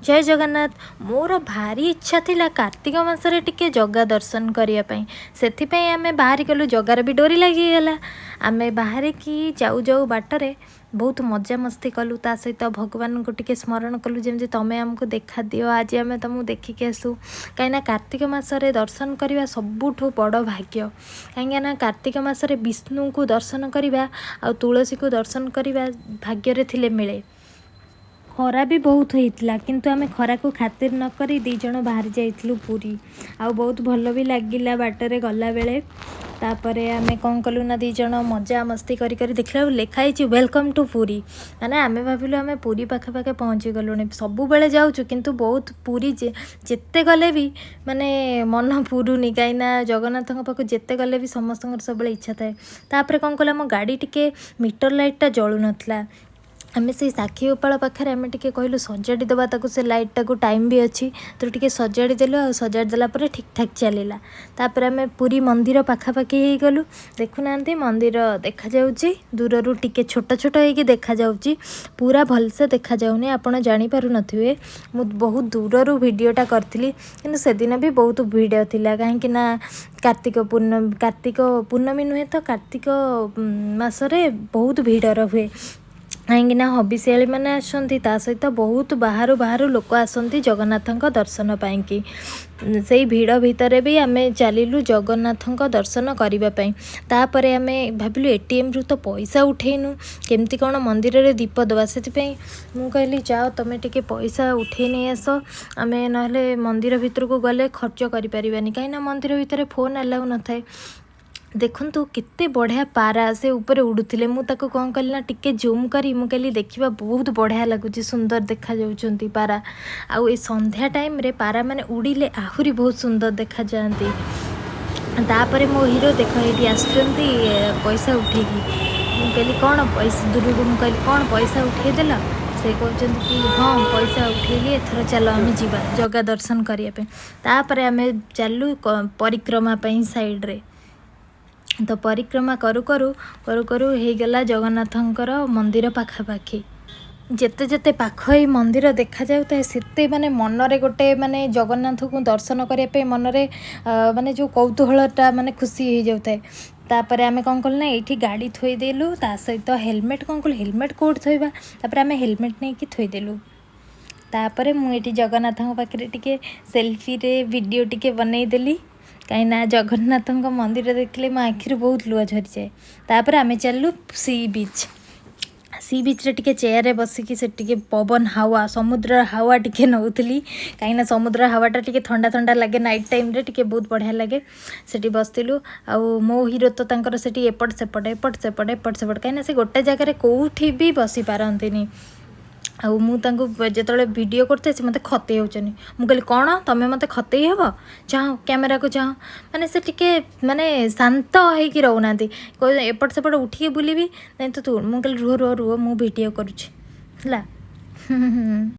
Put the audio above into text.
ଜୟ ଜଗନ୍ନାଥ। ମୋର ଭାରି ଇଚ୍ଛା ଥିଲା କାର୍ତ୍ତିକ ମାସରେ ଟିକେ ଜଗା ଦର୍ଶନ କରିବା ପାଇଁ। ସେଥିପାଇଁ ଆମେ ବାହାରି ଗଲୁ। ଜଗାର ବି ଡୋରି ଲାଗିଗଲା। ଆମେ ବାହାରିକି ଯାଉ ଯାଉ ବାଟରେ ବହୁତ ମଜାମସ୍ତି କଲୁ। ତା ସହିତ ଭଗବାନଙ୍କୁ ଟିକେ ସ୍ମରଣ କଲୁ, ଯେମିତି ତମେ ଆମକୁ ଦେଖା ଦିଅ, ଆଜି ଆମେ ତମକୁ ଦେଖିକି ଆସୁ। କାହିଁକିନା କାର୍ତ୍ତିକ ମାସରେ ଦର୍ଶନ କରିବା ସବୁଠୁ ବଡ଼ ଭାଗ୍ୟ। କାହିଁକିନା କାର୍ତ୍ତିକ ମାସରେ ବିଷ୍ଣୁଙ୍କୁ ଦର୍ଶନ କରିବା ଆଉ ତୁଳସୀକୁ ଦର୍ଶନ କରିବା ଭାଗ୍ୟରେ ଥିଲେ ମିଳେ। ଖରା ବି ବହୁତ ହେଇଥିଲା, କିନ୍ତୁ ଆମେ ଖରାକୁ ଖାତିର ନ କରି ଦୁଇ ଜଣ ବାହାରି ଯାଇଥିଲୁ ପୁରୀ। ଆଉ ବହୁତ ଭଲ ବି ଲାଗିଲା ବାଟରେ ଗଲାବେଳେ। ତାପରେ ଆମେ କ'ଣ କଲୁ ନା, ଦୁଇ ଜଣ ମଜାମସ୍ତି କରି କରି ଦେଖିଲା ବେଳକୁ ଲେଖା ହେଇଛି "welcome to Puri". ମାନେ ଆମେ ଭାବିଲୁ ଆମେ ପୁରୀ ପାଖାପାଖି ପହଞ୍ଚିଗଲୁଣି। ସବୁବେଳେ ଯାଉଛୁ, କିନ୍ତୁ ବହୁତ ପୁରୀ ଯେତେ ଗଲେ ବି ମାନେ ମନ ପୁରୁନି। କାହିଁକିନା ଜଗନ୍ନାଥଙ୍କ ପାଖକୁ ଯେତେ ଗଲେ ବି ସମସ୍ତଙ୍କର ସବୁବେଳେ ଇଚ୍ଛା ଥାଏ। ତାପରେ କ'ଣ କଲୁ, ଆମ ଗାଡ଼ି ଟିକେ ମିଟର ଲାଇଟ୍ଟା ଜଳୁନଥିଲା। ଆମେ ସେଇ ସାକ୍ଷୀ ଗୋପାଳ ପାଖରେ ଆମେ ଟିକେ କହିଲୁ ସଜାଡ଼ି ଦେବା ତାକୁ, ସେ ଲାଇଟ୍ଟାକୁ। ଟାଇମ୍ ବି ଅଛି ତ, ଟିକେ ସଜାଡ଼ି ଦେଲୁ। ଆଉ ସଜାଡ଼ି ଦେଲା ପରେ ଠିକ୍ ଠାକ୍ ଚାଲିଲା। ତାପରେ ଆମେ ପୁରୀ ମନ୍ଦିର ପାଖାପାଖି ହେଇଗଲୁ। ଦେଖୁନାହାନ୍ତି, ମନ୍ଦିର ଦେଖାଯାଉଛି ଦୂରରୁ, ଟିକେ ଛୋଟ ଛୋଟ ହେଇକି ଦେଖାଯାଉଛି, ପୁରା ଭଲସେ ଦେଖାଯାଉନି, ଆପଣ ଜାଣିପାରୁନଥିବେ। ମୁଁ ବହୁତ ଦୂରରୁ ଭିଡ଼ିଓଟା କରିଥିଲି, କିନ୍ତୁ ସେଦିନ ବି ବହୁତ ଭିଡ଼ ଥିଲା। କାହିଁକି ନା କାର୍ତ୍ତିକ ପୂର୍ଣ୍ଣମୀ, କାର୍ତ୍ତିକ ପୂର୍ଣ୍ଣମୀ ନୁହେଁ ତ, କାର୍ତ୍ତିକ ମାସରେ ବହୁତ ଭିଡ଼ ରୁହେ। କାହିଁକିନା ହବିଷିଆଳି ମାନେ ଆସନ୍ତି, ତା ସହିତ ବହୁତ ବାହାରୁ ବାହାରୁ ଲୋକ ଆସନ୍ତି ଜଗନ୍ନାଥଙ୍କ ଦର୍ଶନ ପାଇଁକି। ସେଇ ଭିଡ଼ ଭିତରେ ବି ଆମେ ଚାଲିଲୁ ଜଗନ୍ନାଥଙ୍କ ଦର୍ଶନ କରିବା ପାଇଁ। ତାପରେ ଆମେ ଭାବିଲୁ, ଏଟିଏମ୍ରୁ ତ ପଇସା ଉଠେଇନୁ, କେମିତି କ'ଣ ମନ୍ଦିରରେ ଦୀପ ଦେବା? ସେଥିପାଇଁ ମୁଁ କହିଲି, ଯାଅ ତମେ ଟିକେ ପଇସା ଉଠେଇ ନେଇ ଆସ, ଆମେ ନହେଲେ ମନ୍ଦିର ଭିତରକୁ ଗଲେ ଖର୍ଚ୍ଚ କରିପାରିବାନି। କାହିଁକିନା ମନ୍ଦିର ଭିତରେ ଫୋନ୍ ଆଲାଉ ନଥାଏ। ଦେଖନ୍ତୁ, କେତେ ବଢ଼ିଆ ପାରା ସେ ଉପରେ ଉଡ଼ୁଥିଲେ। ମୁଁ ତାକୁ କ'ଣ କଲି ନା, ଟିକେ ଜୁମ୍ କରି ମୁଁ କହିଲି ଦେଖିବା, ବହୁତ ବଢ଼ିଆ ଲାଗୁଛି, ସୁନ୍ଦର ଦେଖାଯାଉଛନ୍ତି ପାରା। ଆଉ ଏ ସନ୍ଧ୍ୟା ଟାଇମ୍ରେ ପାରାମାନେ ଉଡ଼ିଲେ ଆହୁରି ବହୁତ ସୁନ୍ଦର ଦେଖାଯାଆନ୍ତି। ତାପରେ ମୋ ହିରୋ ଦେଖ ଏଇଠି ଆସୁଛନ୍ତି ପଇସା ଉଠେଇକି। ମୁଁ କହିଲି, କ'ଣ ପଇସା, ଦୂରରୁ ମୁଁ କହିଲି, କ'ଣ ପଇସା ଉଠେଇଦେଲ? ସେ କହୁଛନ୍ତି କି ହଁ, ପଇସା ଉଠେଇଲି, ଏଥର ଚାଲ ଆମେ ଯିବା ଜଗା ଦର୍ଶନ କରିବା ପାଇଁ। ତାପରେ ଆମେ ଚାଲୁ ପରିକ୍ରମା ପାଇଁ ସାଇଡ଼୍ରେ। ତ ପରିକ୍ରମା କରୁ କରୁ କରୁ କରୁ ହେଇଗଲା ଜଗନ୍ନାଥଙ୍କର ମନ୍ଦିର ପାଖାପାଖି। ଯେତେ ଯେତେ ପାଖ ଏଇ ମନ୍ଦିର ଦେଖାଯାଉଥାଏ, ସେତେ ମାନେ ମନରେ ଗୋଟେ ମାନେ ଜଗନ୍ନାଥଙ୍କୁ ଦର୍ଶନ କରିବା ପାଇଁ ମନରେ ମାନେ ଯେଉଁ କୌତୁହଳଟା, ମାନେ ଖୁସି ହେଇଯାଉଥାଏ। ତାପରେ ଆମେ କ'ଣ କଲୁ ନା, ଏଇଠି ଗାଡ଼ି ଥୋଇଦେଲୁ। ତା ସହିତ ହେଲମେଟ୍, କ'ଣ କଲୁ, ହେଲମେଟ୍ କେଉଁଠି ଥୋଇବା? ତାପରେ ଆମେ ହେଲମେଟ୍ ନେଇକି ଥୋଇଦେଲୁ। ତାପରେ ମୁଁ ଏଇଠି ଜଗନ୍ନାଥଙ୍କ ପାଖରେ ଟିକେ ସେଲ୍ଫିରେ ଭିଡ଼ିଓ ଟିକେ ବନେଇଦେଲି। କାହିଁକିନା ଜଗନ୍ନାଥଙ୍କ ମନ୍ଦିର ଦେଖିଲେ ମୋ ଆଖିରୁ ବହୁତ ଲୁହ ଝରିଯାଏ। ତାପରେ ଆମେ ଚାଲିଲୁ ସି ବିଚ୍। ସି ବିଚ୍ରେ ଟିକେ ଚେୟାରରେ ବସିକି ସେଠି ଟିକେ ପବନ ହାୱା, ସମୁଦ୍ରର ହାୱା ଟିକେ ନେଉଥିଲି। କାହିଁକିନା ସମୁଦ୍ର ହାୱାଟା ଟିକେ ଥଣ୍ଡା ଥଣ୍ଡା ଲାଗେ ନାଇଟ୍ ଟାଇମ୍ରେ, ଟିକେ ବହୁତ ବଢ଼ିଆ ଲାଗେ। ସେଠି ବସିଥିଲୁ। ଆଉ ମୋ ହିରୋ ତ ତାଙ୍କର ସେଠି ଏପଟ ସେପଟ, ଏପଟ ସେପଟ, ଏପଟ ସେପଟ। କାହିଁକିନା ସେ ଗୋଟେ ଜାଗାରେ କେଉଁଠି ବି ବସିପାରନ୍ତିନି। ଆଉ ମୁଁ ତାଙ୍କୁ ଯେତେବେଳେ ଭିଡ଼ିଓ କରୁଥାଏ, ସେ ମୋତେ ଖତେଇ ହେଉଛନ୍ତି। ମୁଁ କହିଲି, କ'ଣ ତମେ ମୋତେ ଖତେଇ ହେବ? ଚାହଁ, କ୍ୟାମେରାକୁ ଚାହଁ। ମାନେ ସେ ଟିକେ ମାନେ ଶାନ୍ତ ହେଇକି ରହୁନାହାନ୍ତି। ଏପଟ ସେପଟ ଉଠିକି ବୁଲିବି ନାଇଁ ତ ତୁ। ମୁଁ କହିଲି, ରୁହ ରୁହ ରୁହ, ମୁଁ ଭିଡ଼ିଓ କରୁଛି ହେଲା।